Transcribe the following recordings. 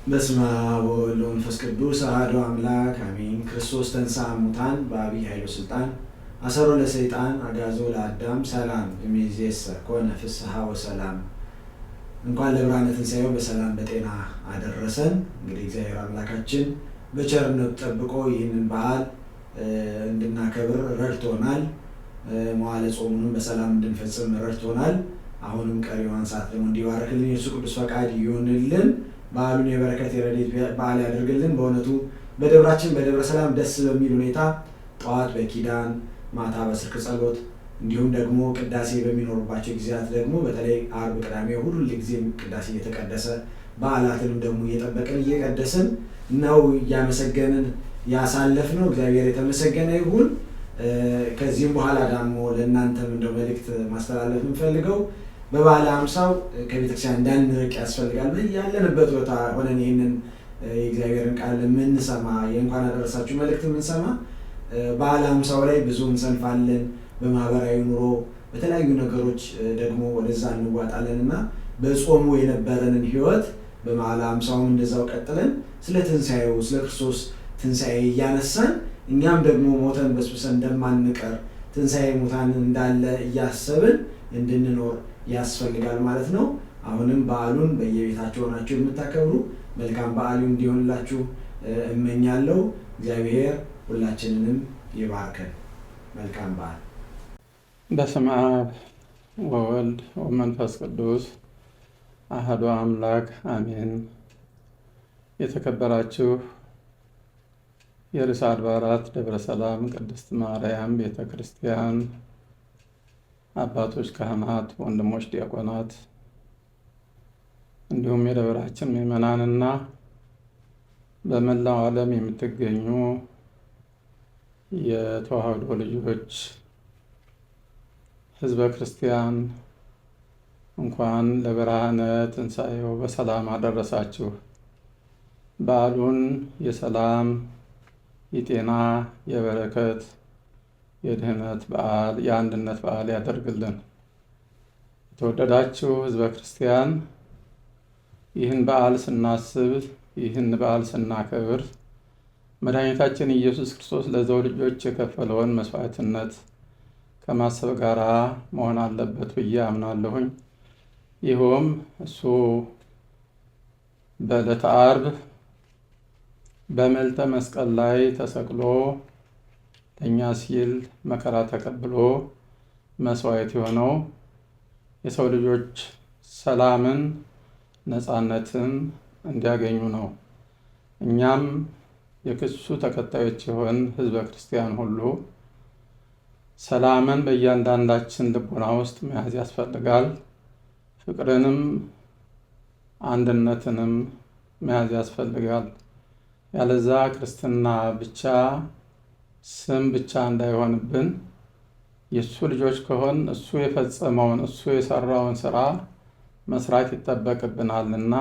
በስመ አብ ወወልድ ወመንፈስ ቅዱስ አሐዱ አምላክ አሜን። ክርስቶስ ተንሥአ እሙታን በዐቢይ ኃይል ወሥልጣን አሰሮ ለሰይጣን አግዓዞ ለአዳም ሰላም እምይእዜሰ ኮነ ፍስሐ ወሰላም። እንኳን ለብርሃነ ትንሣኤው በሰላም በጤና አደረሰን። እንግዲህ እግዚአብሔር አምላካችን በቸርነቱ ጠብቆ ይህንን በዓል እንድናከብር ረድቶናል። መዋዕለ ጾሙንም በሰላም እንድንፈጽም ረድቶናል። አሁንም ቀሪዋን ሰዓት ደግሞ እንዲባርክልን የእርሱ ቅዱስ ፈቃድ ይሁንልን። በዓሉን የበረከት የረድኤት በዓል ያደርግልን። በእውነቱ በደብራችን በደብረ ሰላም ደስ በሚል ሁኔታ ጠዋት በኪዳን፣ ማታ በስርክ ጸሎት፣ እንዲሁም ደግሞ ቅዳሴ በሚኖሩባቸው ጊዜያት ደግሞ በተለይ አርብ፣ ቅዳሜ፣ እሑድ ሁልጊዜም ቅዳሴ እየተቀደሰ በዓላትንም ደግሞ እየጠበቅን እየቀደስን ነው እያመሰገንን ያሳለፍነው። እግዚአብሔር የተመሰገነ ይሁን። ከዚህም በኋላ ደግሞ ለእናንተም እንደው መልእክት ማስተላለፍ የምንፈልገው በበዓለ ሃምሳው ከቤተክርስቲያን እንዳንርቅ ያስፈልጋል። ያለንበት ቦታ ሆነን ይህንን የእግዚአብሔርን ቃል የምንሰማ፣ የእንኳን አደረሳችሁ መልእክት የምንሰማ፣ በዓለ ሃምሳው ላይ ብዙ እንሰንፋለን። በማህበራዊ ኑሮ በተለያዩ ነገሮች ደግሞ ወደዛ እንዋጣለን እና በጾሙ የነበረንን ሕይወት በበዓለ ሃምሳውም እንደዛው ቀጥለን ስለ ትንሣኤው፣ ስለ ክርስቶስ ትንሣኤ እያነሳን እኛም ደግሞ ሞተን በስብሰን እንደማንቀር፣ ትንሣኤ ሙታን እንዳለ እያሰብን እንድንኖር ያስፈልጋል ማለት ነው። አሁንም በዓሉን በየቤታችሁ ሆናችሁ የምታከብሩ መልካም በዓል እንዲሆንላችሁ እመኛለሁ። እግዚአብሔር ሁላችንንም ይባርከን። መልካም በዓል። በስመ አብ ወወልድ ወመንፈስ ቅዱስ አሐዱ አምላክ አሜን። የተከበራችሁ የርዕሰ አድባራት ደብረ ሰላም ቅድስት ማርያም ቤተ ክርስቲያን አባቶች፣ ካህናት፣ ወንድሞች ዲያቆናት፣ እንዲሁም የደብራችን ምዕመናንና በመላው ዓለም የምትገኙ የተዋህዶ ልጆች ሕዝበ ክርስቲያን፣ እንኳን ለብርሃነ ትንሣኤው በሰላም አደረሳችሁ። በዓሉን የሰላም፣ የጤና፣ የበረከት፣ የድህነት በዓል፣ የአንድነት በዓል ያደርግልን። የተወደዳችሁ ሕዝበ ክርስቲያን፣ ይህን በዓል ስናስብ፣ ይህን በዓል ስናከብር መድኃኒታችን ኢየሱስ ክርስቶስ ለሰው ልጆች የከፈለውን መስዋዕትነት ከማሰብ ጋር መሆን አለበት ብዬ አምናለሁኝ። ይኸውም እሱ በዕለተ ዓርብ በመልዕልተ መስቀል ላይ ተሰቅሎ ለእኛ ሲል መከራ ተቀብሎ መስዋዕት የሆነው የሰው ልጆች ሰላምን፣ ነፃነትን እንዲያገኙ ነው። እኛም የክሱ ተከታዮች የሆን ሕዝበ ክርስቲያን ሁሉ ሰላምን በእያንዳንዳችን ልቦና ውስጥ መያዝ ያስፈልጋል። ፍቅርንም አንድነትንም መያዝ ያስፈልጋል። ያለዛ ክርስትና ብቻ ስም ብቻ እንዳይሆንብን፣ የእሱ ልጆች ከሆን እሱ የፈጸመውን፣ እሱ የሰራውን ስራ መስራት ይጠበቅብናልና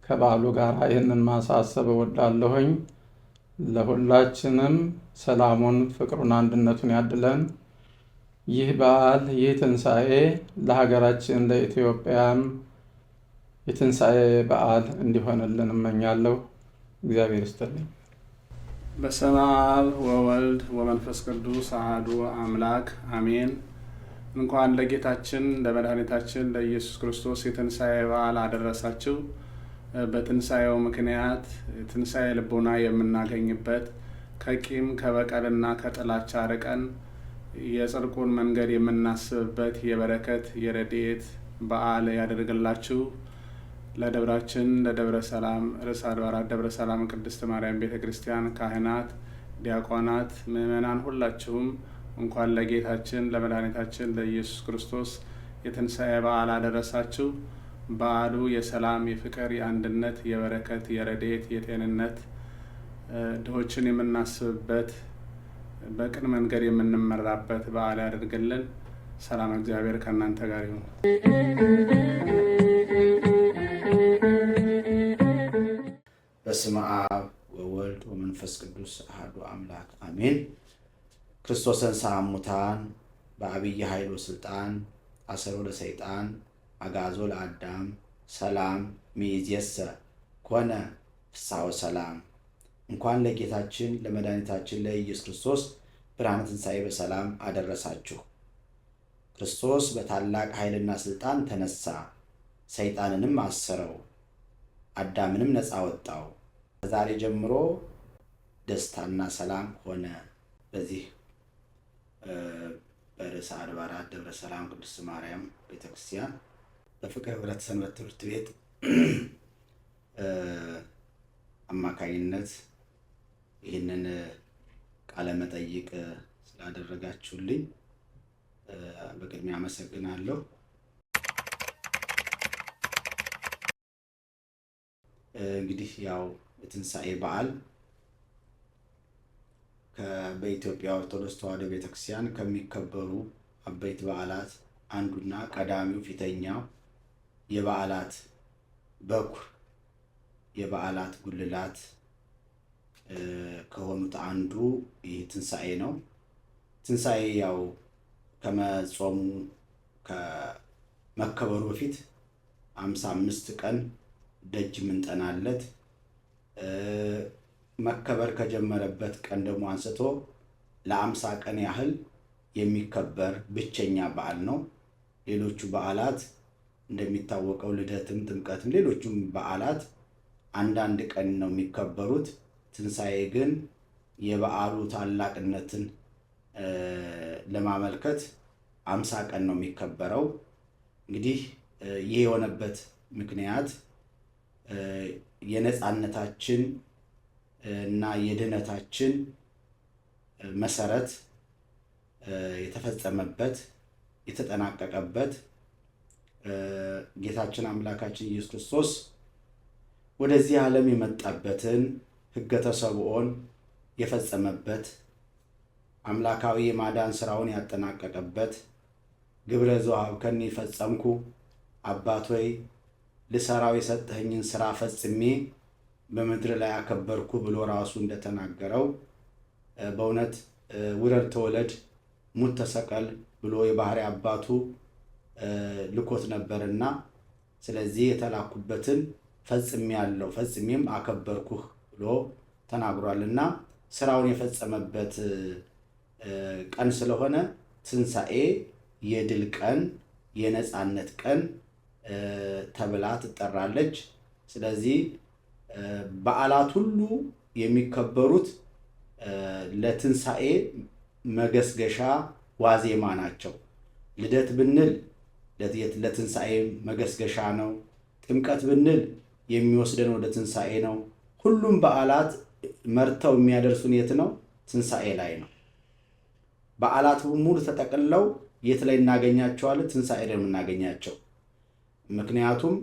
ከበዓሉ ጋር ይህንን ማሳሰብ እወዳለሁኝ። ለሁላችንም ሰላሙን፣ ፍቅሩን፣ አንድነቱን ያድለን። ይህ በዓል፣ ይህ ትንሣኤ ለሀገራችን ለኢትዮጵያም የትንሣኤ በዓል እንዲሆንልን እመኛለሁ። እግዚአብሔር ይስጥልኝ። በስመ አብ ወወልድ ወመንፈስ ቅዱስ አሐዱ አምላክ አሜን። እንኳን ለጌታችን ለመድኃኒታችን ለኢየሱስ ክርስቶስ የትንሣኤ በዓል አደረሳችሁ። በትንሣኤው ምክንያት ትንሣኤ ልቦና የምናገኝበት፣ ከቂም ከበቀልና ከጥላቻ ርቀን የጽድቁን መንገድ የምናስብበት የበረከት የረድኤት በዓል ያደርግላችሁ። ለደብራችን ለደብረ ሰላም ርዕሰ አድባራት ደብረ ሰላም ቅድስት ማርያም ቤተ ክርስቲያን ካህናት፣ ዲያቆናት፣ ምእመናን ሁላችሁም እንኳን ለጌታችን ለመድኃኒታችን ለኢየሱስ ክርስቶስ የትንሣኤ በዓል አደረሳችሁ። በዓሉ የሰላም፣ የፍቅር፣ የአንድነት፣ የበረከት፣ የረድኤት፣ የጤንነት፣ ድሆችን የምናስብበት፣ በቅን መንገድ የምንመራበት በዓል ያደርግልን። ሰላም እግዚአብሔር ከእናንተ ጋር ይሁን። በስመ አብ ወወልድ ወመንፈስ ቅዱስ አሐዱ አምላክ አሜን። ክርስቶስ ተንሥአ እሙታን በዐቢይ ኃይል ወሥልጣን አሰሮ ለሰይጣን አግዓዞ ለአዳም ሰላም ሚይእዜሰ ኮነ። ፍስሐ ወሰላም። እንኳን ለጌታችን ለመድኃኒታችን ለኢየሱስ ክርስቶስ ብርሃነ ትንሣኤ በሰላም አደረሳችሁ። ክርስቶስ በታላቅ ኃይልና ሥልጣን ተነሳ፣ ሰይጣንንም አሰረው፣ አዳምንም ነፃ ወጣው። ከዛሬ ጀምሮ ደስታና ሰላም ሆነ። በዚህ በርዕሰ አድባራት ደብረ ሰላም ቅድስት ማርያም ቤተክርስቲያን በፍቅር ህብረት ሰንበት ትምህርት ቤት አማካኝነት ይህንን ቃለ መጠይቅ ስላደረጋችሁልኝ በቅድሚያ አመሰግናለሁ። እንግዲህ ያው የትንሣኤ በዓል በኢትዮጵያ ኦርቶዶክስ ተዋሕዶ ቤተክርስቲያን ከሚከበሩ አበይት በዓላት አንዱና ቀዳሚው ፊተኛው የበዓላት በኩር የበዓላት ጉልላት ከሆኑት አንዱ ይህ ትንሣኤ ነው። ትንሣኤ ያው ከመጾሙ ከመከበሩ በፊት 55 ቀን ደጅ ምንጠናለት መከበር ከጀመረበት ቀን ደግሞ አንስቶ ለ50 ቀን ያህል የሚከበር ብቸኛ በዓል ነው። ሌሎቹ በዓላት እንደሚታወቀው ልደትም፣ ጥምቀትም ሌሎቹም በዓላት አንዳንድ ቀን ነው የሚከበሩት። ትንሣኤ ግን የበዓሉ ታላቅነትን ለማመልከት 50 ቀን ነው የሚከበረው። እንግዲህ ይህ የሆነበት ምክንያት የነፃነታችን እና የድህነታችን መሰረት የተፈጸመበት የተጠናቀቀበት ጌታችን አምላካችን ኢየሱስ ክርስቶስ ወደዚህ ዓለም የመጣበትን ሕገ ተሰብኦን የፈጸመበት አምላካዊ የማዳን ስራውን ያጠናቀቀበት ግብረ ዘወሀብከኒ ፈጸምኩ አባት ሆይ ልሰራው የሰጠኸኝን ስራ ፈጽሜ በምድር ላይ አከበርኩ ብሎ ራሱ እንደተናገረው በእውነት ውረድ ተወለድ ሙት ተሰቀል ብሎ የባህሪ አባቱ ልኮት ነበርና ስለዚህ የተላኩበትን ፈጽሜያለሁ ፈጽሜም አከበርኩህ ብሎ ተናግሯልና ስራውን የፈጸመበት ቀን ስለሆነ ትንሣኤ የድል ቀን የነፃነት ቀን ተብላ ትጠራለች። ስለዚህ በዓላት ሁሉ የሚከበሩት ለትንሣኤ መገስገሻ ዋዜማ ናቸው። ልደት ብንል ለትንሣኤ መገስገሻ ነው። ጥምቀት ብንል የሚወስደን ወደ ትንሣኤ ነው። ሁሉም በዓላት መርተው የሚያደርሱን የት ነው? ትንሣኤ ላይ ነው። በዓላት ሙሉ ተጠቅልለው የት ላይ እናገኛቸዋለን? ትንሣኤ ላይ የምናገኛቸው። ምክንያቱም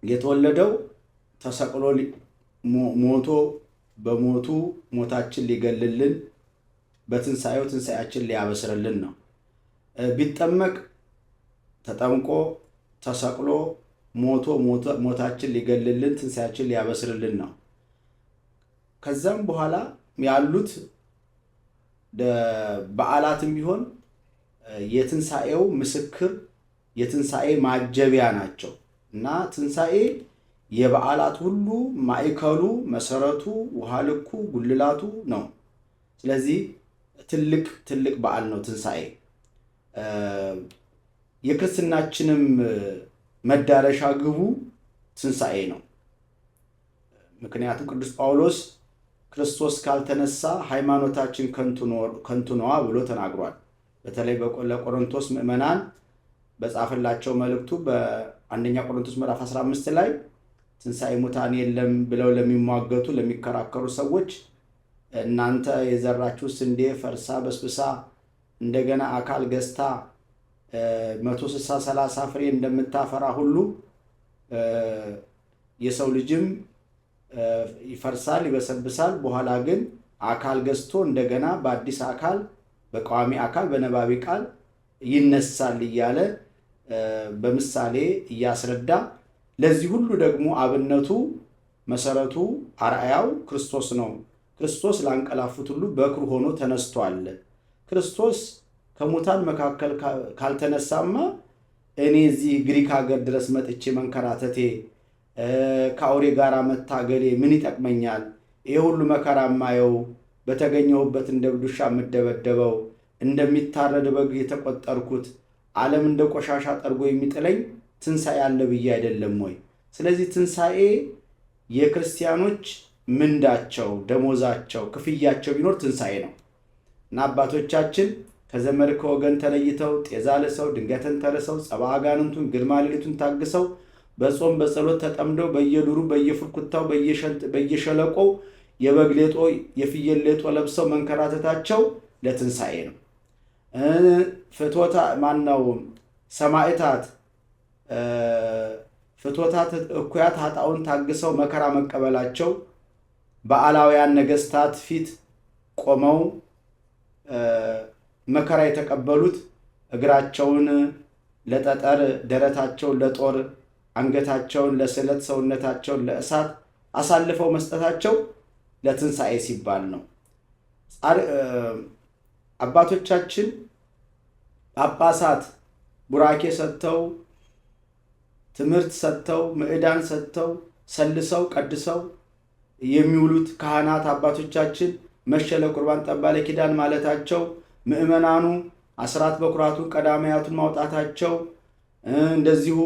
የተወለደው ተሰቅሎ ሞቶ በሞቱ ሞታችን ሊገልልን በትንሣኤው ትንሣኤያችን ሊያበስርልን ነው። ቢጠመቅ ተጠምቆ ተሰቅሎ ሞቶ ሞታችን ሊገልልን ትንሣኤያችን ሊያበስርልን ነው። ከዛም በኋላ ያሉት በዓላትም ቢሆን የትንሣኤው ምስክር የትንሣኤ ማጀቢያ ናቸው እና ትንሣኤ የበዓላት ሁሉ ማዕከሉ፣ መሰረቱ፣ ውሃ ልኩ፣ ጉልላቱ ነው። ስለዚህ ትልቅ ትልቅ በዓል ነው ትንሣኤ። የክርስትናችንም መዳረሻ ግቡ ትንሣኤ ነው። ምክንያቱም ቅዱስ ጳውሎስ ክርስቶስ ካልተነሳ ሃይማኖታችን ከንቱ ነዋ ብሎ ተናግሯል። በተለይ ለቆሮንቶስ ምዕመናን በጻፈላቸው መልእክቱ በአንደኛ ቆሮንቶስ ምዕራፍ 15 ላይ ትንሣኤ ሙታን የለም ብለው ለሚሟገቱ ለሚከራከሩ ሰዎች እናንተ የዘራችሁ ስንዴ ፈርሳ በስብሳ እንደገና አካል ገዝታ 160 30 ፍሬ እንደምታፈራ ሁሉ የሰው ልጅም ይፈርሳል፣ ይበሰብሳል። በኋላ ግን አካል ገዝቶ እንደገና በአዲስ አካል በቋሚ አካል በነባቢ ቃል ይነሳል እያለ በምሳሌ እያስረዳ ለዚህ ሁሉ ደግሞ አብነቱ መሰረቱ አርአያው ክርስቶስ ነው። ክርስቶስ ላንቀላፉት ሁሉ በኩር ሆኖ ተነስቷል። ክርስቶስ ከሙታን መካከል ካልተነሳማ እኔ እዚህ ግሪክ ሀገር ድረስ መጥቼ መንከራተቴ፣ ከአውሬ ጋር መታገሌ ምን ይጠቅመኛል? ይሄ ሁሉ መከራ ማየው፣ በተገኘሁበት እንደ ውሻ የምደበደበው፣ እንደሚታረድ በግ የተቆጠርኩት፣ ዓለም እንደ ቆሻሻ ጠርጎ የሚጥለኝ ትንሣኤ አለ ብዬ አይደለም ወይ? ስለዚህ ትንሣኤ የክርስቲያኖች ምንዳቸው፣ ደሞዛቸው፣ ክፍያቸው ቢኖር ትንሣኤ ነው እና አባቶቻችን ከዘመድ ከወገን ተለይተው ጤዛ ልሰው ድንጋይ ተንተርሰው ጸባ አጋንንቱን ግርማ ሌሊቱን ታግሰው በጾም በጸሎት ተጠምደው በየዱሩ በየፍርኩታው በየሸለቆው የበግ ሌጦ የፍየል ሌጦ ለብሰው መንከራተታቸው ለትንሣኤ ነው። ፍትወታ ማነው? ሰማዕታት ፍትወታት እኩያት ኃጣውን ታግሰው መከራ መቀበላቸው፣ በዓላውያን ነገስታት ፊት ቆመው መከራ የተቀበሉት እግራቸውን ለጠጠር፣ ደረታቸውን ለጦር፣ አንገታቸውን ለስለት፣ ሰውነታቸውን ለእሳት አሳልፈው መስጠታቸው ለትንሣኤ ሲባል ነው። አባቶቻችን ጳጳሳት ቡራኬ ሰጥተው፣ ትምህርት ሰጥተው፣ ምዕዳን ሰጥተው፣ ሰልሰው ቀድሰው የሚውሉት ካህናት አባቶቻችን መሸለ ቁርባን ጠባለ ኪዳን ማለታቸው፣ ምዕመናኑ አስራት በኩራቱን ቀዳማያቱን ማውጣታቸው፣ እንደዚሁ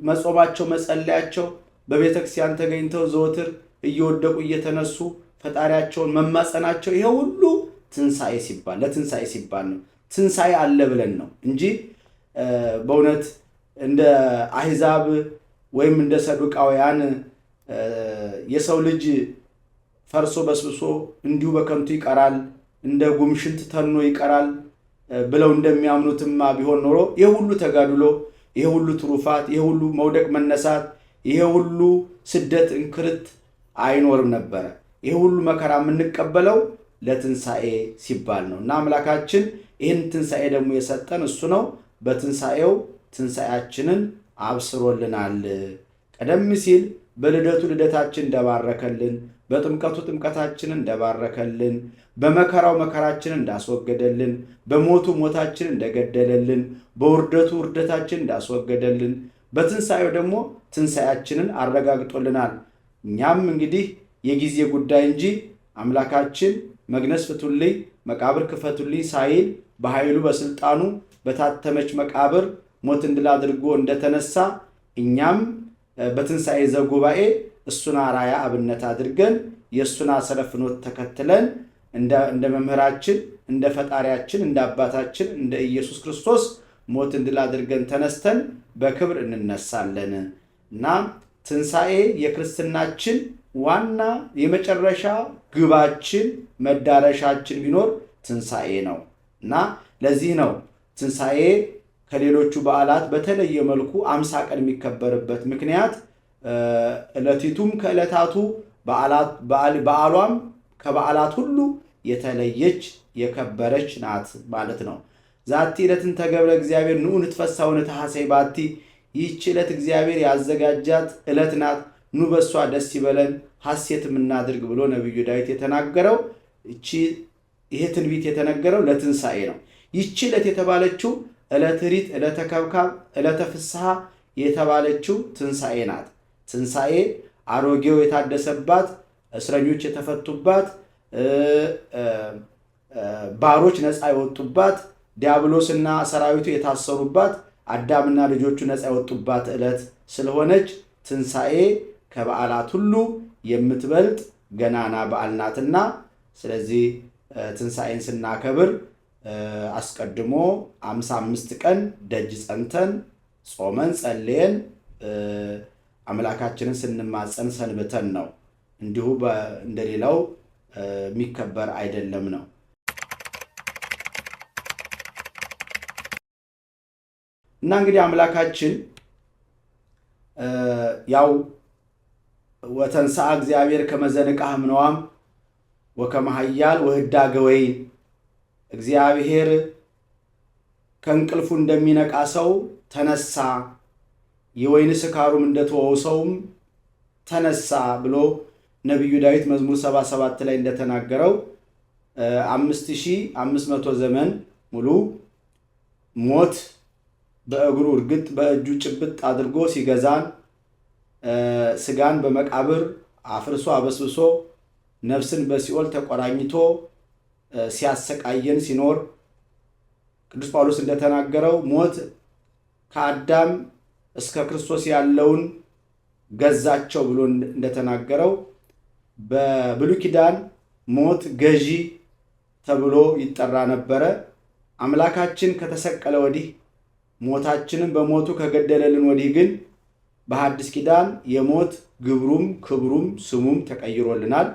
መጾማቸው፣ መጸለያቸው፣ በቤተ ክርስቲያን ተገኝተው ዘወትር እየወደቁ እየተነሱ ፈጣሪያቸውን መማጸናቸው ይሄ ሁሉ ትንሣኤ ሲባል ለትንሣኤ ሲባል ነው። ትንሣኤ አለ ብለን ነው እንጂ በእውነት እንደ አሕዛብ ወይም እንደ ሰዱቃውያን የሰው ልጅ ፈርሶ በስብሶ እንዲሁ በከንቱ ይቀራል፣ እንደ ጉምሽንት ተኖ ይቀራል ብለው እንደሚያምኑትማ ቢሆን ኖሮ ይህ ሁሉ ተጋድሎ፣ ይህ ሁሉ ትሩፋት፣ ይህ ሁሉ መውደቅ መነሳት፣ ይሄ ሁሉ ስደት እንክርት አይኖርም ነበረ። ይህ ሁሉ መከራ የምንቀበለው ለትንሣኤ ሲባል ነው እና አምላካችን ይህን ትንሣኤ ደግሞ የሰጠን እሱ ነው። በትንሣኤው ትንሣኤያችንን አብስሮልናል። ቀደም ሲል በልደቱ ልደታችን እንደባረከልን፣ በጥምቀቱ ጥምቀታችንን እንደባረከልን፣ በመከራው መከራችንን እንዳስወገደልን፣ በሞቱ ሞታችን እንደገደለልን፣ በውርደቱ ውርደታችን እንዳስወገደልን፣ በትንሣኤው ደግሞ ትንሣኤያችንን አረጋግጦልናል። እኛም እንግዲህ የጊዜ ጉዳይ እንጂ አምላካችን መግነዝ ፍቱልኝ፣ መቃብር ክፈቱልኝ ሳይል በኃይሉ በስልጣኑ በታተመች መቃብር ሞትን ድል አድርጎ እንደተነሳ እኛም በትንሣኤ ዘጉባኤ እሱን አራያ አብነት አድርገን የእሱን አሰረ ፍኖት ተከትለን እንደ መምህራችን፣ እንደ ፈጣሪያችን፣ እንደ አባታችን እንደ ኢየሱስ ክርስቶስ ሞትን ድል አድርገን ተነስተን በክብር እንነሳለን እና ትንሣኤ የክርስትናችን ዋና የመጨረሻ ግባችን መዳረሻችን ቢኖር ትንሣኤ ነው እና ለዚህ ነው ትንሣኤ ከሌሎቹ በዓላት በተለየ መልኩ 50 ቀን የሚከበርበት ምክንያት፣ ዕለቲቱም ከዕለታቱ በዓሏም ከበዓላት ሁሉ የተለየች የከበረች ናት ማለት ነው። ዛቲ ዕለትን ተገብረ እግዚአብሔር ንዑ ንትፈሳው ንትሐሰይ ባቲ፣ ይህች ዕለት እግዚአብሔር ያዘጋጃት ዕለት ናት፣ ኑ በሷ ደስ ይበለን ሐሴትም እናድርግ ብሎ ነቢዩ ዳዊት የተናገረው ይሄ ትንቢት የተነገረው ለትንሣኤ ነው። ይህች ዕለት የተባለችው ዕለተ ሪት፣ ዕለተ ከብካብ፣ ዕለተ ፍስሐ የተባለችው ትንሣኤ ናት። ትንሣኤ አሮጌው የታደሰባት፣ እስረኞች የተፈቱባት፣ ባሮች ነፃ የወጡባት፣ ዲያብሎስና ሰራዊቱ የታሰሩባት፣ አዳምና ልጆቹ ነፃ የወጡባት ዕለት ስለሆነች ትንሣኤ ከበዓላት ሁሉ የምትበልጥ ገናና በዓል ናትና፣ ስለዚህ ትንሣኤን ስናከብር አስቀድሞ 55 ቀን ደጅ ጸንተን ጾመን ጸልየን አምላካችንን ስንማጸን ሰንብተን ነው። እንዲሁ እንደሌላው የሚከበር አይደለም ነው። እና እንግዲህ አምላካችን ያው ወተንሥአ እግዚአብሔር ከመ ዘንቃህ እምነዋም ወከመ ኃያል ወህዳገ ወይን፣ እግዚአብሔር ከእንቅልፉ እንደሚነቃ ሰው ተነሳ፣ የወይን ስካሩም እንደተወው ሰውም ተነሳ ብሎ ነቢዩ ዳዊት መዝሙር 77 ላይ እንደተናገረው 5500 ዘመን ሙሉ ሞት በእግሩ እርግጥ በእጁ ጭብጥ አድርጎ ሲገዛን፣ ስጋን በመቃብር አፍርሶ አበስብሶ ነፍስን በሲኦል ተቆራኝቶ ሲያሰቃየን ሲኖር ቅዱስ ጳውሎስ እንደተናገረው ሞት ከአዳም እስከ ክርስቶስ ያለውን ገዛቸው ብሎ እንደተናገረው በብሉይ ኪዳን ሞት ገዢ ተብሎ ይጠራ ነበረ። አምላካችን ከተሰቀለ ወዲህ ሞታችንን በሞቱ ከገደለልን ወዲህ ግን በሐዲስ ኪዳን የሞት ግብሩም ክብሩም ስሙም ተቀይሮልናል።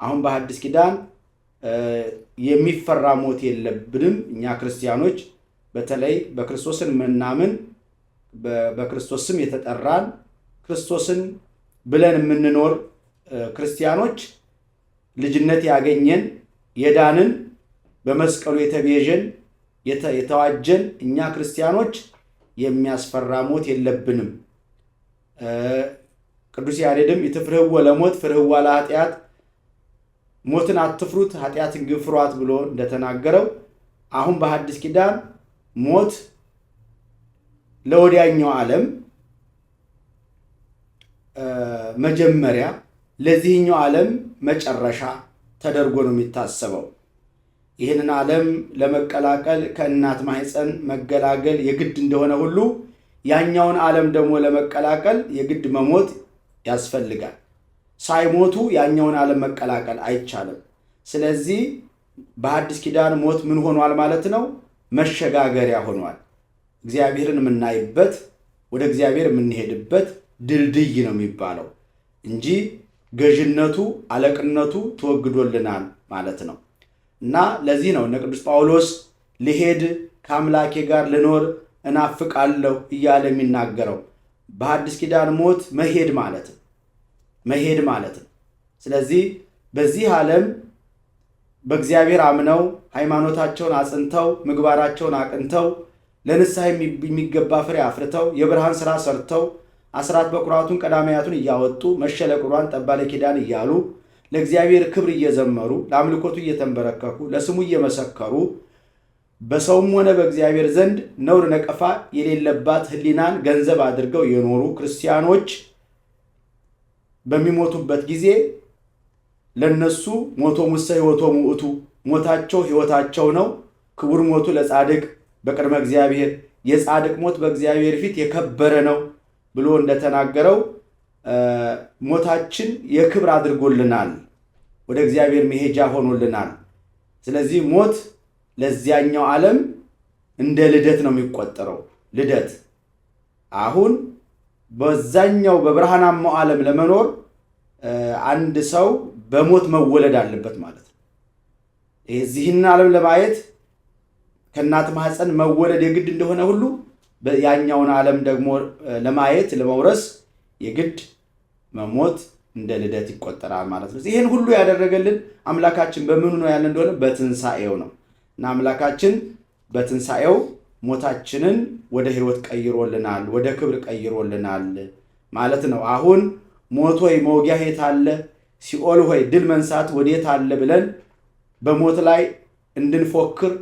አሁን በሐዲስ ኪዳን የሚፈራ ሞት የለብንም። እኛ ክርስቲያኖች በተለይ በክርስቶስን ምናምን በክርስቶስ ስም የተጠራን ክርስቶስን ብለን የምንኖር ክርስቲያኖች ልጅነት ያገኘን የዳንን በመስቀሉ የተቤዠን የተዋጀን እኛ ክርስቲያኖች የሚያስፈራ ሞት የለብንም። ቅዱስ ያሬድም ኢትፍርህዎ ለሞት ፍርህዋ ለኃጢአት፣ ሞትን አትፍሩት ኃጢአትን ግን ፍሯት ብሎ እንደተናገረው አሁን በሐዲስ ኪዳን ሞት ለወዲያኛው ዓለም መጀመሪያ ለዚህኛው ዓለም መጨረሻ ተደርጎ ነው የሚታሰበው። ይህንን ዓለም ለመቀላቀል ከእናት ማህፀን መገላገል የግድ እንደሆነ ሁሉ ያኛውን ዓለም ደግሞ ለመቀላቀል የግድ መሞት ያስፈልጋል። ሳይሞቱ ያኛውን ዓለም መቀላቀል አይቻልም። ስለዚህ በሐዲስ ኪዳን ሞት ምን ሆኗል ማለት ነው? መሸጋገሪያ ሆኗል። እግዚአብሔርን የምናይበት ወደ እግዚአብሔር የምንሄድበት ድልድይ ነው የሚባለው እንጂ ገዥነቱ አለቅነቱ ተወግዶልናል ማለት ነው። እና ለዚህ ነው እነ ቅዱስ ጳውሎስ ልሄድ ከአምላኬ ጋር ልኖር እናፍቃለሁ እያለ የሚናገረው። በሐዲስ ኪዳን ሞት መሄድ ማለት ነው፣ መሄድ ማለት ነው። ስለዚህ በዚህ ዓለም በእግዚአብሔር አምነው ሃይማኖታቸውን አጽንተው ምግባራቸውን አቅንተው ለንስሐ የሚገባ ፍሬ አፍርተው የብርሃን ሥራ ሰርተው አስራት በኩራቱን ቀዳማያቱን እያወጡ መሸለ ቁርባን ጠባለ ኪዳን እያሉ ለእግዚአብሔር ክብር እየዘመሩ ለአምልኮቱ እየተንበረከኩ ለስሙ እየመሰከሩ በሰውም ሆነ በእግዚአብሔር ዘንድ ነውር ነቀፋ የሌለባት ሕሊናን ገንዘብ አድርገው የኖሩ ክርስቲያኖች በሚሞቱበት ጊዜ ለነሱ ሞቶሙሰ ሕይወቶሙ ውእቱ፣ ሞታቸው ሕይወታቸው ነው። ክቡር ሞቱ ለጻድቅ በቅድመ እግዚአብሔር፣ የጻድቅ ሞት በእግዚአብሔር ፊት የከበረ ነው ብሎ እንደተናገረው ሞታችን የክብር አድርጎልናል፣ ወደ እግዚአብሔር መሄጃ ሆኖልናል። ስለዚህ ሞት ለዚያኛው ዓለም እንደ ልደት ነው የሚቆጠረው። ልደት አሁን በዛኛው በብርሃናማው ዓለም ለመኖር አንድ ሰው በሞት መወለድ አለበት ማለት ነው። የዚህን ዓለም ለማየት ከእናት ማህፀን መወለድ የግድ እንደሆነ ሁሉ ያኛውን ዓለም ደግሞ ለማየት ለመውረስ የግድ መሞት እንደ ልደት ይቆጠራል ማለት ነው። ይህን ሁሉ ያደረገልን አምላካችን በምኑ ነው ያለ እንደሆነ በትንሣኤው ነው። እና አምላካችን በትንሣኤው ሞታችንን ወደ ሕይወት ቀይሮልናል፣ ወደ ክብር ቀይሮልናል ማለት ነው። አሁን ሞት ሆይ መውጊያህ የት አለ? ሲኦል ሆይ ድል መንሳት ወዴት አለ? ብለን በሞት ላይ እንድንፎክር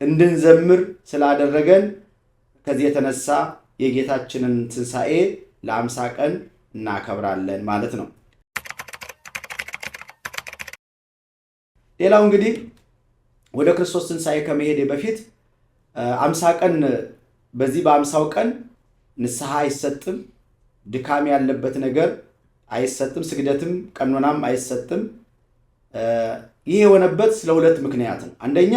እንድንዘምር ስላደረገን ከዚህ የተነሳ የጌታችንን ትንሣኤ ለ50 ቀን እናከብራለን ማለት ነው። ሌላው እንግዲህ ወደ ክርስቶስ ትንሣኤ ከመሄዴ በፊት 50 ቀን በዚህ በ50ው ቀን ንስሐ አይሰጥም፣ ድካም ያለበት ነገር አይሰጥም፣ ስግደትም ቀኖናም አይሰጥም። ይህ የሆነበት ስለ ሁለት ምክንያት ነው። አንደኛ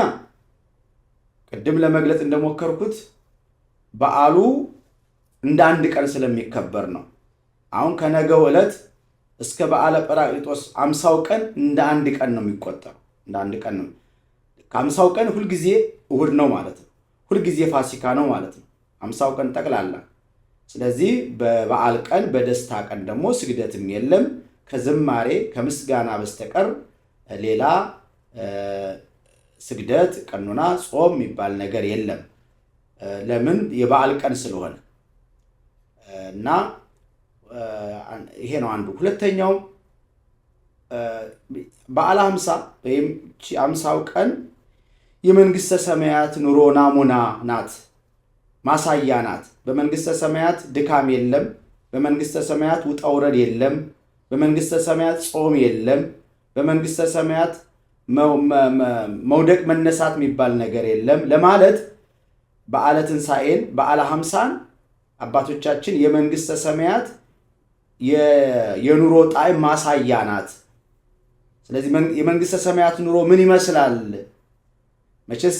ቅድም ለመግለጽ እንደሞከርኩት በዓሉ እንደ አንድ ቀን ስለሚከበር ነው። አሁን ከነገው ዕለት እስከ በዓለ ጰራቅሊጦስ 50ው ቀን እንደ አንድ ቀን ነው የሚቆጠረው። እንደ አንድ ቀን ነው። ከ50ው ቀን ሁልጊዜ እሁድ ነው ማለት ነው። ሁልጊዜ ፋሲካ ነው ማለት ነው። 50ው ቀን ጠቅላላ። ስለዚህ በበዓል ቀን በደስታ ቀን ደግሞ ስግደትም የለም ከዝማሬ ከምስጋና በስተቀር ሌላ ስግደት፣ ቀኖና፣ ጾም የሚባል ነገር የለም። ለምን? የበዓል ቀን ስለሆነ እና ይሄ ነው አንዱ። ሁለተኛው በዓለ ሃምሳ ወይም 50ው ቀን የመንግስተ ሰማያት ኑሮ ናሙና ናት፣ ማሳያ ናት። በመንግስተ ሰማያት ድካም የለም፣ በመንግሥተ ሰማያት ውጣ ውረድ የለም። በመንግሥተ ሰማያት ጾም የለም። በመንግሥተ ሰማያት መውደቅ መነሳት የሚባል ነገር የለም ለማለት በዓለ ትንሣኤን በዓለ ሀምሳን አባቶቻችን የመንግሥተ ሰማያት የኑሮ ጣዕም ማሳያ ናት። ስለዚህ የመንግሥተ ሰማያት ኑሮ ምን ይመስላል? መቼስ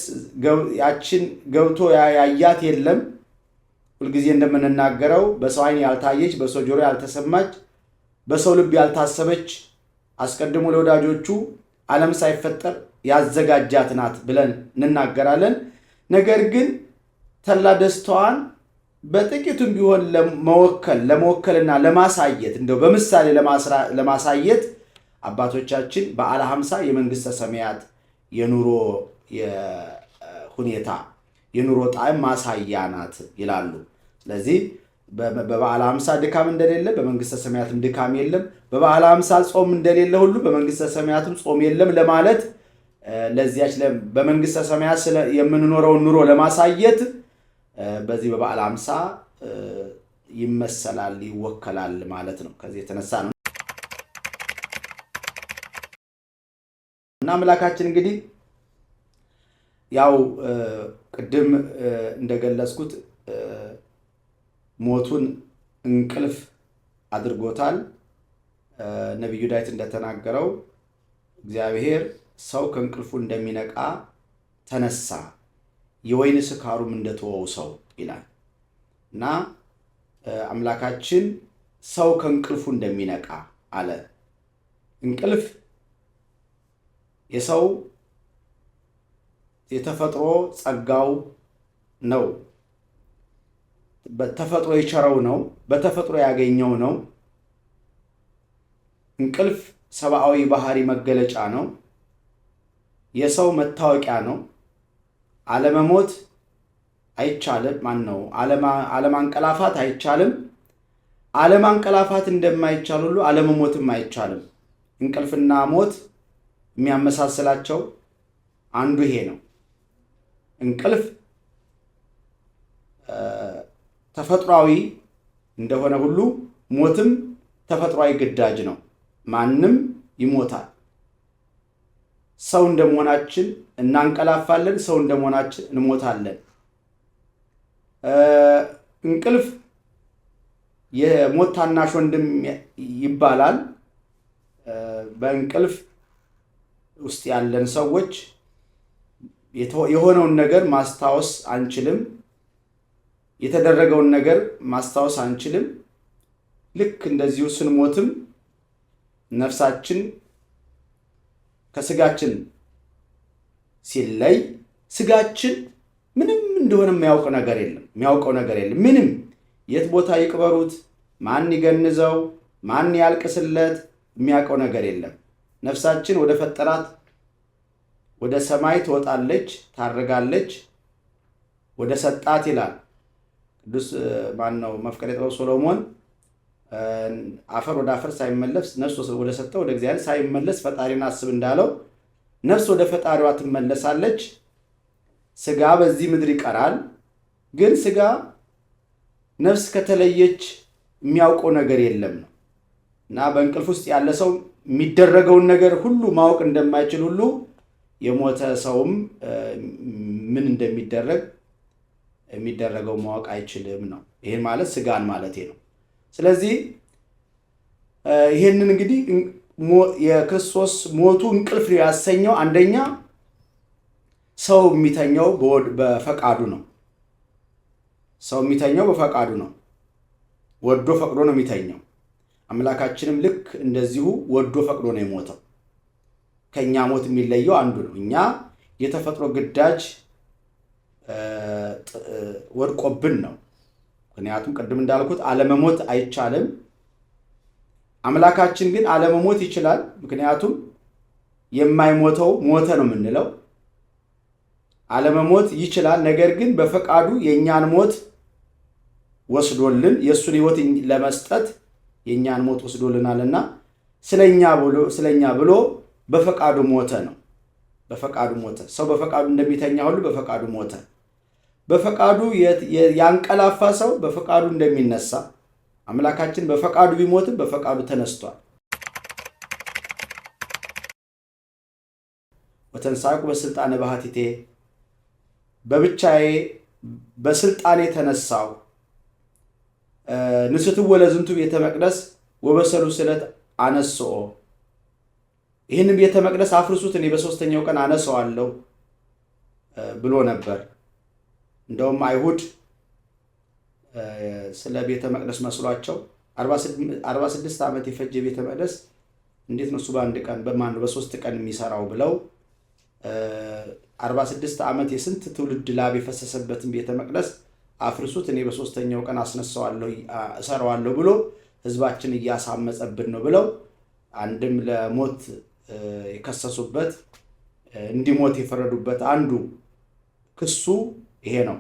ያችን ገብቶ ያያት የለም። ሁልጊዜ እንደምንናገረው በሰው ዓይን ያልታየች፣ በሰው ጆሮ ያልተሰማች፣ በሰው ልብ ያልታሰበች አስቀድሞ ለወዳጆቹ ዓለም ሳይፈጠር ያዘጋጃት ናት ብለን እንናገራለን። ነገር ግን ተድላ ደስታዋን በጥቂቱም ቢሆን ለመወከልና ለማሳየት እንደው በምሳሌ ለማሳየት አባቶቻችን በዓለ ሀምሳ የመንግሥተ ሰማያት የኑሮ ሁኔታ የኑሮ ጣዕም ማሳያ ናት ይላሉ። ስለዚህ በበዓለ ሀምሳ ድካም እንደሌለ በመንግሥተ ሰማያትም ድካም የለም። በበዓለ ሀምሳ ጾም እንደሌለ ሁሉ በመንግሥተ ሰማያትም ጾም የለም ለማለት ለዚያች በመንግሥተ ሰማያት የምንኖረውን ኑሮ ለማሳየት በዚህ በበዓለ ሀምሳ ይመሰላል፣ ይወከላል ማለት ነው። ከዚህ የተነሳ ነው እና አምላካችን እንግዲህ ያው ቅድም እንደገለጽኩት ሞቱን እንቅልፍ አድርጎታል። ነቢዩ ዳዊት እንደተናገረው እግዚአብሔር ሰው ከእንቅልፉ እንደሚነቃ ተነሳ፣ የወይን ስካሩም እንደተወው ሰው ይላል እና አምላካችን ሰው ከእንቅልፉ እንደሚነቃ አለ። እንቅልፍ የሰው የተፈጥሮ ጸጋው ነው። በተፈጥሮ የቸረው ነው። በተፈጥሮ ያገኘው ነው። እንቅልፍ ሰብአዊ ባህሪ መገለጫ ነው። የሰው መታወቂያ ነው። አለመሞት አይቻልም። ማን ነው? አለማንቀላፋት አይቻልም። አለማንቀላፋት እንደማይቻል ሁሉ አለመሞትም አይቻልም። እንቅልፍና ሞት የሚያመሳስላቸው አንዱ ይሄ ነው። እንቅልፍ ተፈጥሯዊ እንደሆነ ሁሉ ሞትም ተፈጥሯዊ ግዳጅ ነው። ማንም ይሞታል። ሰው እንደመሆናችን እናንቀላፋለን። ሰው እንደመሆናችን እንሞታለን። እንቅልፍ የሞት ታናሽ ወንድም ይባላል። በእንቅልፍ ውስጥ ያለን ሰዎች የሆነውን ነገር ማስታወስ አንችልም። የተደረገውን ነገር ማስታወስ አንችልም። ልክ እንደዚሁ ስንሞትም ነፍሳችን ከስጋችን ሲለይ ስጋችን ምንም እንደሆነ የሚያውቀው ነገር የለም። የሚያውቀው ነገር የለም። ምንም የት ቦታ ይቅበሩት፣ ማን ይገንዘው፣ ማን ያልቅስለት የሚያውቀው ነገር የለም። ነፍሳችን ወደ ፈጠራት ወደ ሰማይ ትወጣለች፣ ታርጋለች። ወደ ሰጣት ይላል ቅዱስ ማን ነው መፍቀሬ ጥበብ ሶሎሞን አፈር ወደ አፈር ሳይመለስ ነፍስ ወደ ሰጠው ወደ እግዚአብሔር ሳይመለስ ፈጣሪን አስብ እንዳለው ነፍስ ወደ ፈጣሪዋ ትመለሳለች። ስጋ በዚህ ምድር ይቀራል። ግን ስጋ ነፍስ ከተለየች የሚያውቀው ነገር የለም ነው እና በእንቅልፍ ውስጥ ያለ ሰው የሚደረገውን ነገር ሁሉ ማወቅ እንደማይችል ሁሉ የሞተ ሰውም ምን እንደሚደረግ የሚደረገው ማወቅ አይችልም ነው። ይህን ማለት ስጋን ማለት ነው። ስለዚህ ይህንን እንግዲህ የክርስቶስ ሞቱ እንቅልፍ ያሰኘው አንደኛ ሰው የሚተኛው በፈቃዱ ነው። ሰው የሚተኛው በፈቃዱ ነው። ወዶ ፈቅዶ ነው የሚተኛው። አምላካችንም ልክ እንደዚሁ ወዶ ፈቅዶ ነው የሞተው። ከእኛ ሞት የሚለየው አንዱ ነው። እኛ የተፈጥሮ ግዳጅ ወድቆብን ነው። ምክንያቱም ቅድም እንዳልኩት አለመሞት አይቻልም። አምላካችን ግን አለመሞት ይችላል። ምክንያቱም የማይሞተው ሞተ ነው የምንለው። አለመሞት ይችላል። ነገር ግን በፈቃዱ የእኛን ሞት ወስዶልን የእሱን ሕይወት ለመስጠት የእኛን ሞት ወስዶልናልና ስለኛ ብሎ በፈቃዱ ሞተ ነው። በፈቃዱ ሞተ። ሰው በፈቃዱ እንደሚተኛ ሁሉ በፈቃዱ ሞተ። በፈቃዱ ያንቀላፋ ሰው በፈቃዱ እንደሚነሳ፣ አምላካችን በፈቃዱ ቢሞትም በፈቃዱ ተነስቷል። ወተንሳቁ በስልጣነ ባህቲቴ፣ በብቻዬ በስልጣኔ ተነሳው። ንስትዎ ለዝንቱ ቤተ መቅደስ ወበሰሉ ስለት አነስኦ፣ ይህንም ቤተ መቅደስ አፍርሱት እኔ በሦስተኛው ቀን አነሰዋለሁ ብሎ ነበር። እንደውም አይሁድ ስለ ቤተ መቅደስ መስሏቸው 46 ዓመት የፈጀ ቤተ መቅደስ እንዴት ነው እሱ በአንድ ቀን በማን በሶስት ቀን የሚሰራው ብለው 46 ዓመት የስንት ትውልድ ላብ የፈሰሰበትን ቤተ መቅደስ አፍርሱት እኔ በሶስተኛው ቀን አስነሳዋለሁ እሰራዋለሁ ብሎ ሕዝባችን እያሳመጸብን ነው ብለው አንድም ለሞት የከሰሱበት እንዲሞት የፈረዱበት አንዱ ክሱ ይሄ ነው።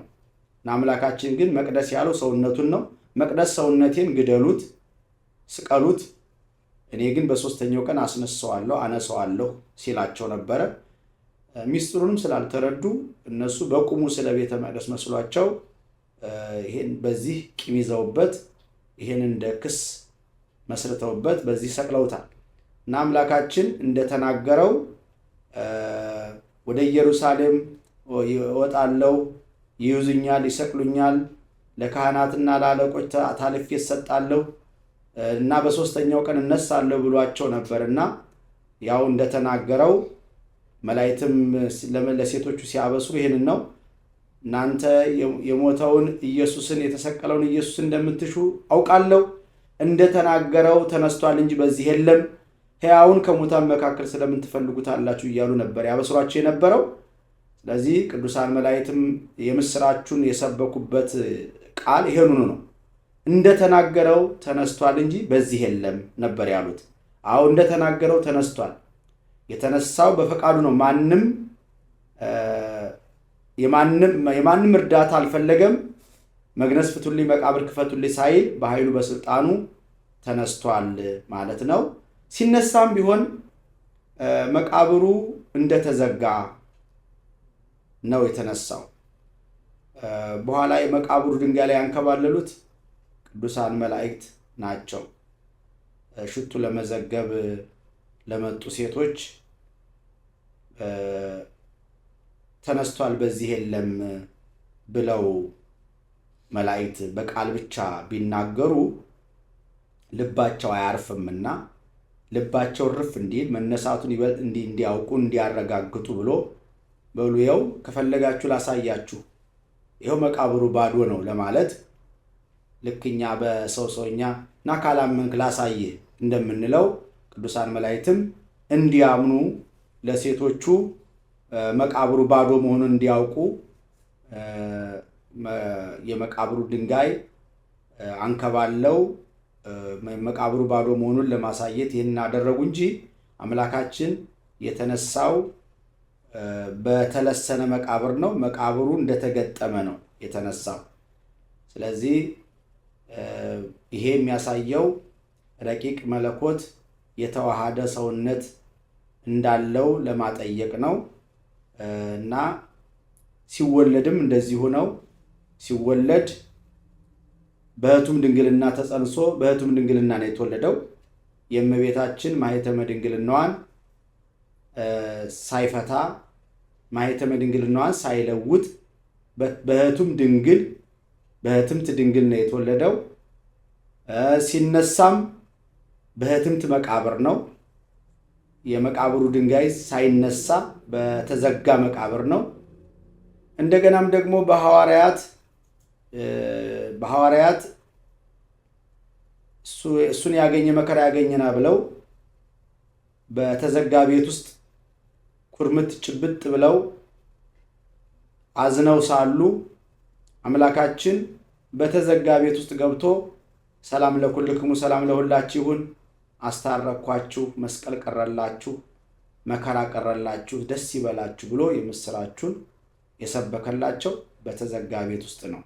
እና አምላካችን ግን መቅደስ ያለው ሰውነቱን ነው። መቅደስ ሰውነቴን ግደሉት፣ ስቀሉት፣ እኔ ግን በሶስተኛው ቀን አስነሳዋለሁ አነሳዋለሁ ሲላቸው ነበረ። ሚስጥሩንም ስላልተረዱ እነሱ በቁሙ ስለ ቤተ መቅደስ መስሏቸው ይሄን በዚህ ቂም ይዘውበት ይሄን እንደ ክስ መስርተውበት በዚህ ሰቅለውታል። እና አምላካችን እንደተናገረው ወደ ኢየሩሳሌም እወጣለሁ፣ ይይዙኛል፣ ይሰቅሉኛል፣ ለካህናትና ለአለቆች ታልፌ እሰጣለሁ እና በሶስተኛው ቀን እነሳለሁ ብሏቸው ነበር። እና ያው እንደተናገረው መላእክትም ለሴቶቹ ሲያበስሩ ይህንን ነው። እናንተ የሞተውን ኢየሱስን የተሰቀለውን ኢየሱስን እንደምትሹ አውቃለሁ፣ እንደተናገረው ተነስቷል እንጂ በዚህ የለም፣ ሕያውን ከሙታን መካከል ስለምን ትፈልጉታላችሁ እያሉ ነበር ያበስሯቸው የነበረው። ስለዚህ ቅዱሳን መላእክትም የምስራቹን የሰበኩበት ቃል ይሄንኑ ነው። እንደተናገረው ተነስቷል እንጂ በዚህ የለም ነበር ያሉት። አዎ እንደተናገረው ተነስቷል። የተነሳው በፈቃዱ ነው። ማንም የማንም እርዳታ አልፈለገም። መግነዝ ፍቱልኝ፣ መቃብር ክፈቱልኝ ሳይል በኃይሉ በስልጣኑ ተነስቷል ማለት ነው። ሲነሳም ቢሆን መቃብሩ እንደተዘጋ ነው የተነሳው። በኋላ የመቃብሩ ድንጋይ ላይ ያንከባለሉት ቅዱሳን መላእክት ናቸው። ሽቱ ለመዘገብ ለመጡ ሴቶች ተነስቷል በዚህ የለም ብለው መላእክት በቃል ብቻ ቢናገሩ ልባቸው አያርፍምና ልባቸው እርፍ እንዲል መነሳቱን ይበልጥ እንዲያውቁ እንዲያረጋግጡ ብሎ በሉ ይኸው ከፈለጋችሁ ላሳያችሁ፣ ይኸው መቃብሩ ባዶ ነው ለማለት ልክ እኛ በሰው ሰውኛ እና ካላመንክ ላሳይህ እንደምንለው ቅዱሳን መላእክትም እንዲያምኑ ለሴቶቹ መቃብሩ ባዶ መሆኑን እንዲያውቁ የመቃብሩ ድንጋይ አንከባለው መቃብሩ ባዶ መሆኑን ለማሳየት ይህንን አደረጉ እንጂ አምላካችን የተነሳው በተለሰነ መቃብር ነው። መቃብሩ እንደተገጠመ ነው የተነሳው። ስለዚህ ይሄ የሚያሳየው ረቂቅ መለኮት የተዋሃደ ሰውነት እንዳለው ለማጠየቅ ነው እና ሲወለድም እንደዚሁ ነው። ሲወለድ በሕቱም ድንግልና ተጸንሶ በሕቱም ድንግልና ነው የተወለደው። የእመቤታችን ማኅተመ ድንግልናዋን ሳይፈታ ማኅተመ ድንግልናዋን ሳይለውጥ በሕቱም ድንግል በሕትምት ድንግል ነው የተወለደው። ሲነሳም በሕትምት መቃብር ነው። የመቃብሩ ድንጋይ ሳይነሳ በተዘጋ መቃብር ነው። እንደገናም ደግሞ በሐዋርያት እሱን ያገኘ መከራ ያገኘና ብለው በተዘጋ ቤት ውስጥ ኩርምት ጭብጥ ብለው አዝነው ሳሉ አምላካችን በተዘጋ ቤት ውስጥ ገብቶ ሰላም ለኩልክሙ ሰላም ለሁላችሁ ይሁን፣ አስታረኳችሁ፣ መስቀል ቀረላችሁ፣ መከራ ቀረላችሁ፣ ደስ ይበላችሁ ብሎ የምስራቹን የሰበከላቸው በተዘጋ ቤት ውስጥ ነው።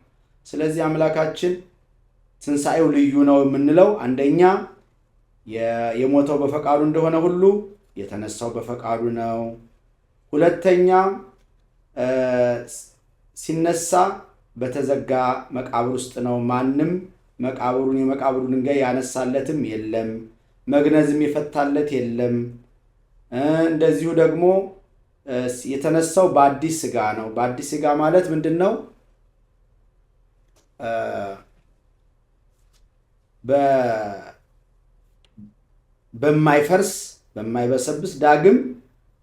ስለዚህ አምላካችን ትንሣኤው ልዩ ነው የምንለው አንደኛ የሞተው በፈቃዱ እንደሆነ ሁሉ የተነሳው በፈቃዱ ነው። ሁለተኛ ሲነሳ በተዘጋ መቃብር ውስጥ ነው። ማንም መቃብሩን የመቃብሩን ድንጋይ ያነሳለትም የለም፣ መግነዝም የፈታለት የለም። እንደዚሁ ደግሞ የተነሳው በአዲስ ስጋ ነው። በአዲስ ስጋ ማለት ምንድን ነው? በማይፈርስ በማይበሰብስ ዳግም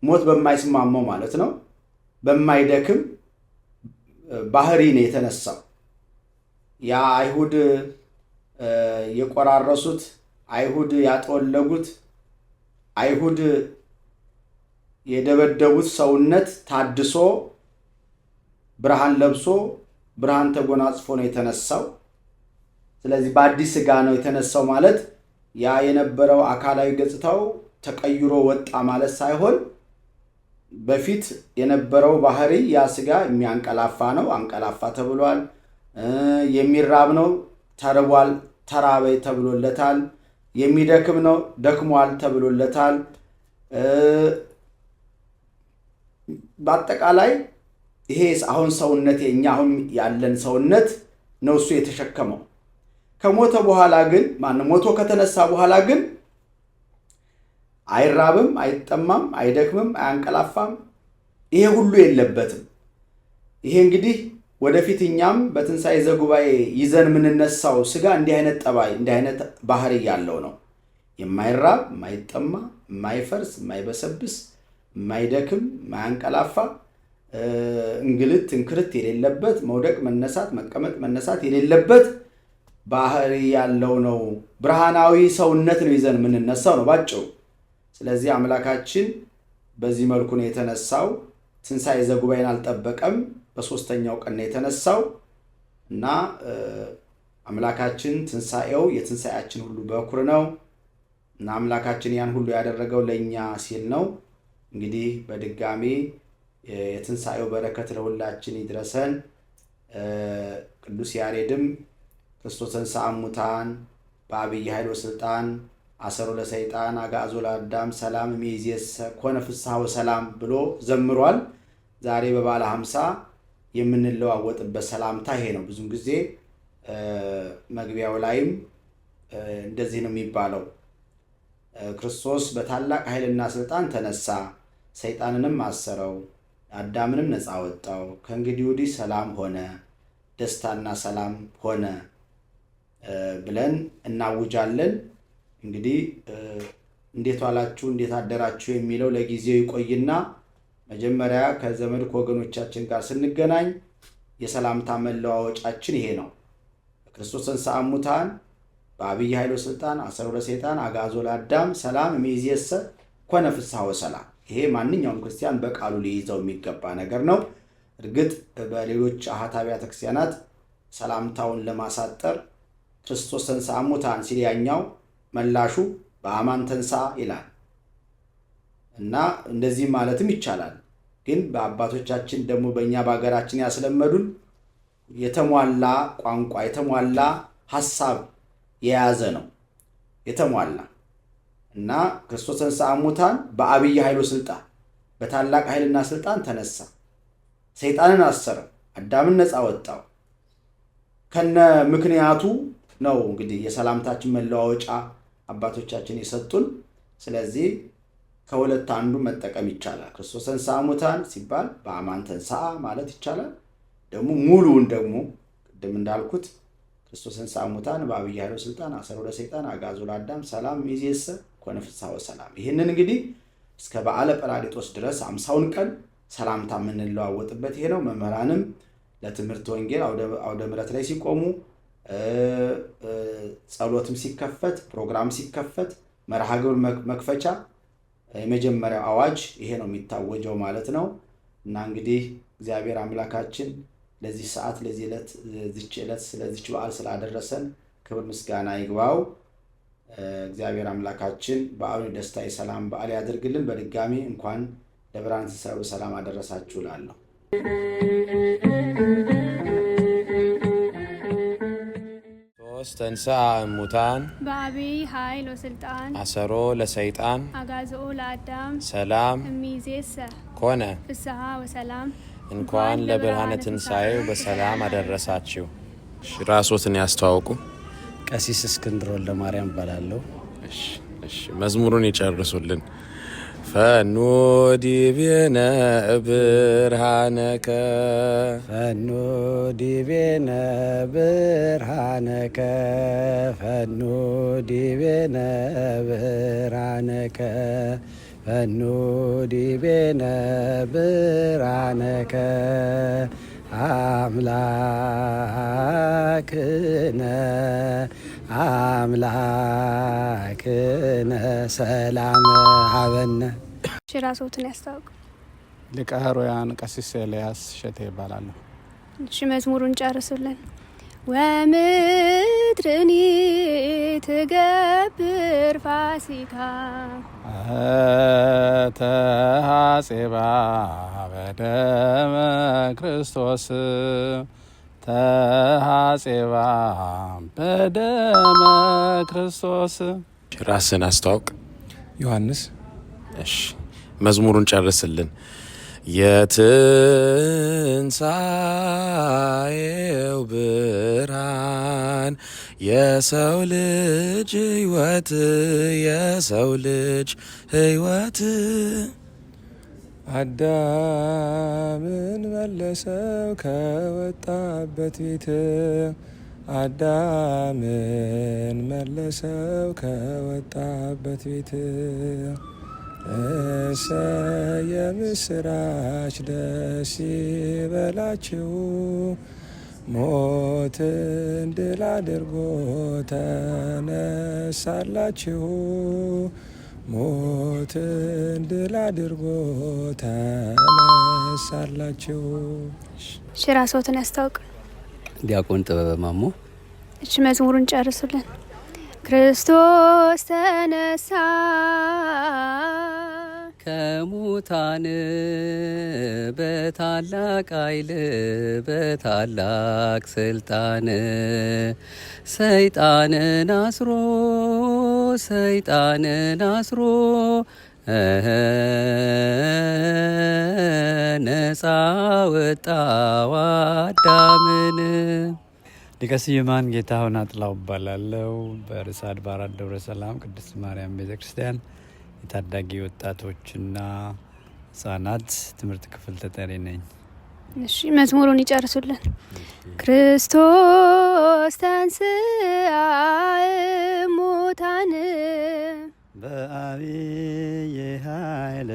ሞት በማይስማማው ማለት ነው። በማይደክም ባህሪ ነው የተነሳው። ያ አይሁድ የቆራረሱት፣ አይሁድ ያጠወለጉት፣ አይሁድ የደበደቡት ሰውነት ታድሶ ብርሃን ለብሶ ብርሃን ተጎናጽፎ ነው የተነሳው። ስለዚህ በአዲስ ስጋ ነው የተነሳው ማለት ያ የነበረው አካላዊ ገጽታው ተቀይሮ ወጣ ማለት ሳይሆን በፊት የነበረው ባህሪ ያ ስጋ የሚያንቀላፋ ነው፣ አንቀላፋ ተብሏል። የሚራብ ነው፣ ተርቧል፣ ተራበ ተብሎለታል። የሚደክም ነው፣ ደክሟል ተብሎለታል። በአጠቃላይ ይሄ አሁን ሰውነት የእኛ አሁን ያለን ሰውነት ነው እሱ የተሸከመው። ከሞተ በኋላ ግን ማነው ሞቶ ከተነሳ በኋላ ግን አይራብም፣ አይጠማም፣ አይደክምም፣ አያንቀላፋም። ይሄ ሁሉ የለበትም። ይሄ እንግዲህ ወደፊት እኛም በትንሣኤ ዘጉባኤ ይዘን የምንነሳው ስጋ እንዲህ አይነት ጠባይ እንዲህ አይነት ባህሪ ያለው ነው። የማይራብ፣ የማይጠማ፣ የማይፈርስ፣ የማይበሰብስ፣ የማይደክም፣ የማያንቀላፋ፣ እንግልት እንክርት የሌለበት፣ መውደቅ መነሳት፣ መቀመጥ መነሳት የሌለበት ባህሪ ያለው ነው። ብርሃናዊ ሰውነት ነው ይዘን የምንነሳው ነው ባጭሩ። ስለዚህ አምላካችን በዚህ መልኩ ነው የተነሳው። ትንሣኤ ዘጉባኤን አልጠበቀም። በሶስተኛው ቀን ነው የተነሳው እና አምላካችን ትንሣኤው የትንሣኤያችን ሁሉ በኩር ነው እና አምላካችን ያን ሁሉ ያደረገው ለእኛ ሲል ነው። እንግዲህ በድጋሚ የትንሣኤው በረከት ለሁላችን ይድረሰን። ቅዱስ ያሬድም ክርስቶስ ተንሥአ እሙታን በዐቢይ ኃይል ወሥልጣን አሰሮ ለሰይጣን አግዓዞ ለአዳም ሰላም እምይእዜሰ ኮነ ፍስሐ ወሰላም ብሎ ዘምሯል። ዛሬ በበዓለ ሃምሳ የምንለዋወጥበት ሰላምታ ይሄ ነው። ብዙም ጊዜ መግቢያው ላይም እንደዚህ ነው የሚባለው። ክርስቶስ በታላቅ ኃይልና ስልጣን ተነሳ፣ ሰይጣንንም አሰረው፣ አዳምንም ነፃ ወጣው። ከእንግዲህ ወዲህ ሰላም ሆነ፣ ደስታና ሰላም ሆነ ብለን እናውጃለን። እንግዲህ እንዴት ዋላችሁ እንዴት አደራችሁ የሚለው ለጊዜው ይቆይና መጀመሪያ ከዘመድ ከወገኖቻችን ጋር ስንገናኝ የሰላምታ መለዋወጫችን ይሄ ነው። ክርስቶስ ተንሥአ እሙታን በዐቢይ ኃይል ወሥልጣን አሰሮ ለሰይጣን አግዓዞ ለአዳም ሰላም እምይእዜሰ ኮነ ፍስሐ ወሰላም። ይሄ ማንኛውም ክርስቲያን በቃሉ ሊይዘው የሚገባ ነገር ነው። እርግጥ በሌሎች አኃት አብያተ ክርስቲያናት ሰላምታውን ለማሳጠር ክርስቶስ ተንሥአ እሙታን ሲል ያኛው መላሹ በአማን ተንሥአ ይላል እና እንደዚህ ማለትም ይቻላል። ግን በአባቶቻችን ደግሞ በእኛ በሀገራችን ያስለመዱን የተሟላ ቋንቋ የተሟላ ሀሳብ የያዘ ነው። የተሟላ እና ክርስቶስ ተንሥአ እሙታን በዐቢይ ኃይል ወሥልጣን በታላቅ ኃይልና ስልጣን ተነሳ፣ ሰይጣንን አሰረው፣ አዳምን ነፃ ወጣው። ከነ ምክንያቱ ነው እንግዲህ የሰላምታችን መለዋወጫ አባቶቻችን የሰጡን። ስለዚህ ከሁለት አንዱ መጠቀም ይቻላል። ክርስቶስ ተንሥአ እሙታን ሲባል በአማን ተንሥአ ማለት ይቻላል። ደግሞ ሙሉውን ደግሞ ቅድም እንዳልኩት ክርስቶስ ተንሥአ እሙታን በዐቢይ ኃይል ወሥልጣን አሰሮ ለሰይጣን አግዓዞ ለአዳም ሰላም እምይእዜሰ ኮነ ፍስሐ ወሰላም። ይህንን እንግዲህ እስከ በዓለ ጰራቅሊጦስ ድረስ 50ውን ቀን ሰላምታ የምንለዋወጥበት ይሄ ነው። መምህራንም ለትምህርት ወንጌል አውደ ምሕረት ላይ ሲቆሙ፣ ጸሎትም ሲከፈት፣ ፕሮግራም ሲከፈት፣ መርሃ ግብር መክፈቻ የመጀመሪያው አዋጅ ይሄ ነው የሚታወጀው ማለት ነው። እና እንግዲህ እግዚአብሔር አምላካችን ለዚህ ሰዓት ለዚህ ዕለት ለዚች ዕለት ስለዚች በዓል ስላደረሰን ክብር ምስጋና ይግባው። እግዚአብሔር አምላካችን በዓሉን የደስታ የሰላም በዓል ያደርግልን። በድጋሚ እንኳን ለብርሃነ ትንሣኤው በሰላም አደረሳችሁ እላለሁ። ክርስቶስ ተንሥአ እሙታን በዐቢይ ኃይል ወሥልጣን አሰሮ ለሰይጣን አግዓዞ ለአዳም ሰላም እምይእዜሰ ኮነ ፍስሐ ወሰላም። እንኳን ለብርሃነ ትንሣኤው በሰላም አደረሳችሁ። ራስዎትን ያስተዋውቁ። ቀሲስ እስክንድር ወልደማርያም እባላለሁ። እሺ፣ እሺ፣ መዝሙሩን ይጨርሱልን። ፈኑ ዲቤነ ብርሃነከ ፈኑ ዲቤነ ብርሃነከ ፈኑ ዲቤነ ብርሃነከ ፈኑ ዲቤነ ብርሃነከ አምላክነ አምላክነ ሰላም ሀበነ። እሺ፣ ራስዎትን ያስታውቁ። ሊቀ ኅሩያን ቀሲስ ኤልያስ ሸቴ ይባላለሁ። እሺ፣ መዝሙሩን ጨርሱልን። ወምድርኒ ትገብር ፋሲካ ተሐጼባ በደመ ክርስቶስ ተሐጼባ በደመ ክርስቶስ። ራስን አስተዋውቅ። ዮሐንስ። እሺ፣ መዝሙሩን ጨርስልን። የትንሣኤው ብርሃን የሰው ልጅ ሕይወት የሰው ልጅ ሕይወት አዳምን መለሰው ከወጣበት ቤት አዳምን መለሰው ከወጣበት ቤት እሰየ የምስራች ደስ ይበላችሁ ሞትን ድል አድርጎ ተነሳላችሁ ሞትን ድል አድርጎ ተነሳላችሁ። እሺ፣ ራስዎትን ያስታውቁ። ዲያቆን ጥበበ ማሞ። እሺ፣ መዝሙሩን ጨርሱልን። ክርስቶስ ተነሳ ከሙታን በታላቅ ኃይል በታላቅ ስልጣን ሰይጣንን አስሮ ሰይጣንን አስሮ ነፃ ወጣው አዳምን። ሊቀ ስዩማን ጌታሁን አጥላው እባላለሁ። በርዕሰ አድባራት ደብረ ሰላም ቅድስት ማርያም ቤተ ክርስቲያን የታዳጊ ወጣቶችና ሕጻናት ትምህርት ክፍል ተጠሪ ነኝ። እሺ፣ መዝሙሩን ይጨርሱልን። ክርስቶስ ተንሥአ እሙታን በአብይ ኃይል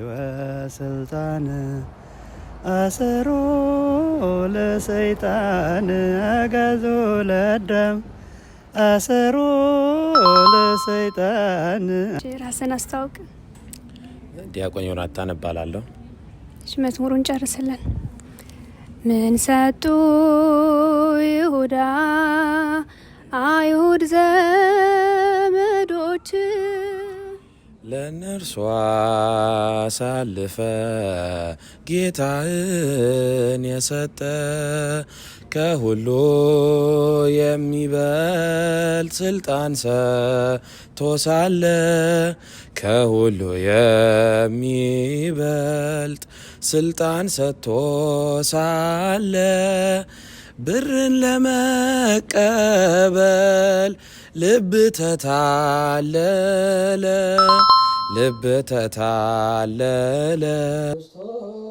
ወስልጣን አሰሮ ለሰይጣን አጋዞ ለአዳም አሰሮ ለሰይጣን። እሺ፣ ራስን አስታውቅ። ዲያቆን ዮናታን እባላለሁ። እሺ፣ መዝሙሩን ጨርስልን። ምን ሰጡ ይሁዳ አይሁድ ዘመዶች ለእነርሱ አሳልፈ ጌታህን የሰጠ ከሁሉ የሚበልጥ ስልጣን ሰጥቶ ሳለ ከሁሉ የሚበልጥ ስልጣን ሰጥቶ ሳለ ብርን ለመቀበል ልብ ተታለለ ልብ ተታለለ። ክርስቶስ